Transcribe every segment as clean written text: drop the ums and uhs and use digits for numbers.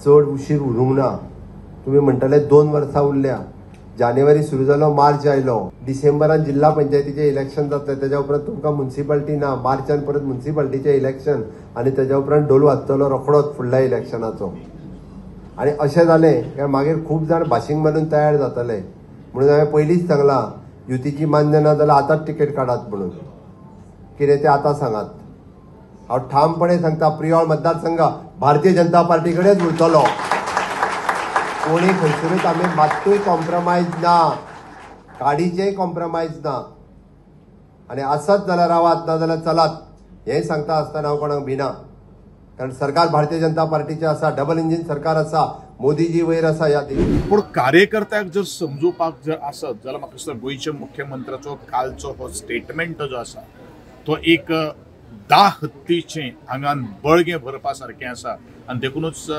चड उशीर उरूंक ना. तुमी म्हणटले 2 वर्सां उरल्या, जानेवारी सुरू जालो, मार्च आयलो, डिसेंबरान जिल्हा पंचायतीचें इलेक्शन जातलें, तेज्या उपरांत तुमकां म्युन्सिपाल्टी ना, मार्चान परत म्युन्सिपाल्टीचें इलेक्शन आनी तेज्या उपरांत ढोल वाजतलो रोखडोच फुडल्या इलेक्शनाचो. आनी अशें जालें काय मागीर खूब जाण भाशींग मारून तयार जातले. म्हणून हांवें पयलींच सांगलां, युतीची मान्य ना जाल्यार आतांच तिकेट काडात म्हणून, कितें तें आतां सांगात. हांव ठामपणे सांगता, प्रियोळ मतदारसंघ भारतीय जनता पार्टी कडेच उरतलो. कोणी खंयसरूच आमी मात्तूय कॉम्प्रोमायज ना, काडीचेय कॉम्प्रोमायज ना. आनी आसत जाल्यार रावात, ना जाल्यार चलात, हें सांगता आसतना हांव कोणाक भिना, कारण सरकार भारतीय जनता पार्टीचें आसा, डबल इंजीन सरकार आसा, मोदीजी वयर आसा ह्या देशांत. पूण कार्यकर्त्याक जर समजुपाक जर आसत जाल्यार म्हाका दिसता गोंयच्या मुख्यमंत्र्याचो कालचो हो स्टेटमेंट जो आसा तो एक 10 हत्तीचें आंगान बळगें भरपा सारकें आसा. आनी देखूनच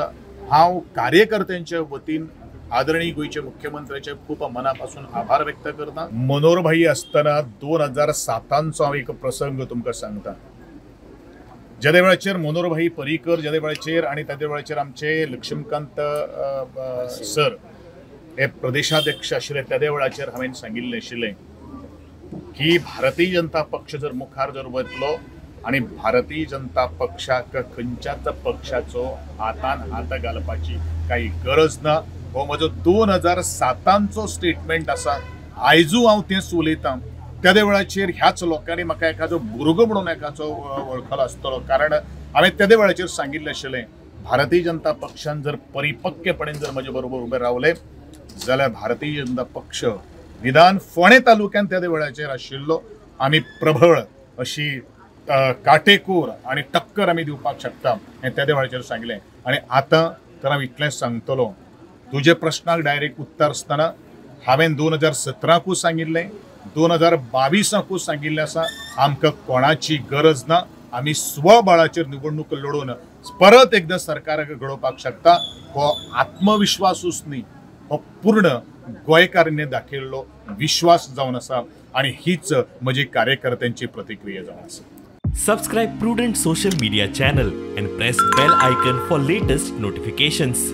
हांव कार्यकर्त्यांच्या वतीन आदरणीय गोंयच्या मुख्यमंत्र्याचे खूब मना पासून आभार व्यक्त करता. मनोहरभाई आसतना 2007 हांव एक प्रसंग तुमकां सांगता. जेदे वेळाचेर मनोहरभाई पर्रीकर जेदे वेळाचेर आनी तेदे वेळाचेर आमचे लक्ष्मीकांत सर हे प्रदेशाध्यक्ष आशिल्ले, तेदे वेळाचेर हांवें सांगिल्लें आशिल्लें की भारतीय जनता पक्ष जर मुखार जर वतलो आनी भारतीय जनता पक्षाक खंयच्याच पक्षाचो हातान हात घालपाची काही गरज ना. हो म्हजो 2007 स्टेटमेंट आसा. आयजू हांव तेंच उलयतां. तेदे वेळाचेर ह्याच लोकांनी म्हाका एखादो भुरगो म्हणून एकाचो वळखलो आसतलो, कारण हांवें तेदे वेळाचेर सांगिल्लें आशिल्लें भारतीय जनता पक्षान जर परिपक्वपणे जर म्हजे बरोबर उबे रावले जाल्यार भारतीय जनता पक्ष निदान फोंडें तालुक्यान तेदे वेळाचेर आशिल्लो आमी प्रबळ अशी काटेकोर आनी टक्कर आमी दिवपाक शकता हें तेदे वेळाचेर सांगलें. आनी आतां तर हांव इतलेंच सांगतलो, तुजे प्रश्नाक डायरेक्ट उत्तर आसतना हांवें 2017कूय सांगिल्लें, 2022कूय सांगिल्लें आसा, आमकां कोणाची गरज ना, आमी स्वबळाचेर निवडणूक लडोवन परत एकदां सरकाराक घडोवपाक शकता. हो आत्मविश्वासूच न्ही, हो पूर्ण गोंयकारांनी दाखयल्लो विश्वास जावन आसा आनी हीच म्हजी कार्यकर्त्यांची प्रतिक्रिया जावन आसा. Subscribe Prudent social media channel and press bell icon for latest notifications.